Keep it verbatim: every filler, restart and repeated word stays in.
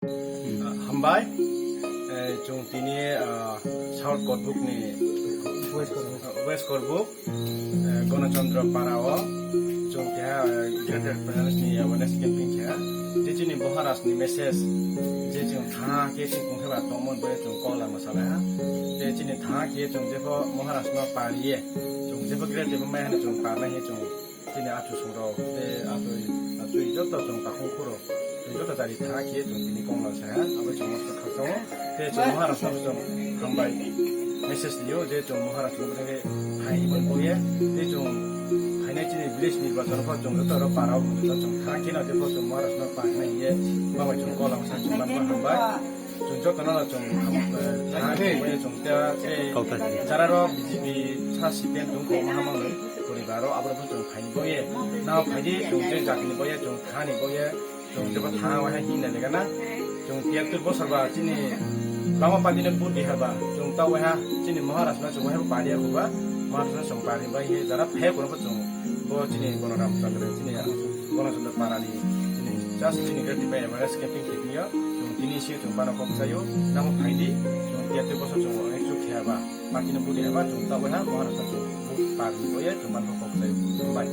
Hambai, eh, chwng tini, ah, South Korbuk ni West Korbuk. West Korbuk, eh, Ganachandra Para o chwng keha, eh, Greater Parents ni awareness campaign kha. Je chini Maharaj ni message, je chwng tha khe chwng kung khe ba tongmon bai chwng kok lama salai ha. Je chini tha khe chwng jepho Maharaj no pariye, chwng jepho great jepho mai hane chwng parnai he chwng Chini achu sungrok, tei atwi, atwi joto chwng takhuk khuro, chwng joto jari thana khe chwng tini kok lama sa ha, abo chwng mosto khakchangma, tei chwng Maharaj no chwng hambai message liyo, je chwng Maharaj no bwrwi hai iman boye, tei chwng phainai chini village ni bazar pho chwng joto ro para o joto chwng thana khe na je pho chwng Maharaj no pa hinai hiye, bamai chwng kok lama sa chwng manma hambai. Chwng jotono no chwng, eh, thana khe chwng ta tei jara ro B J P sa C P M tong kho ma hamang ni poribar ro abo chwng phaini boye. Na phaidi chwng je jati ni boye chwng thani boye chwng jeba thana wa hin le gana. Chwng tiyar tur bosor ba chini lama padi ne budi haba chwng ta wa ha chini Maharaj na chwng wa ha padi ha ba Maharaj na chwng padi bai he jara phe kono chwng bo chini Bonoram Chandra chini Ganachandra Para ni chini just chini gati bai awareness campaign khe tini yo chwng tini si chwng bano kok chayo namo phaidi chwng tiyar tur bosor chwng wa ha chwng khe ba padi ne budi haba chwng ta wa ha Maharaj na chwng padi boye chwng bano kok chayo bai.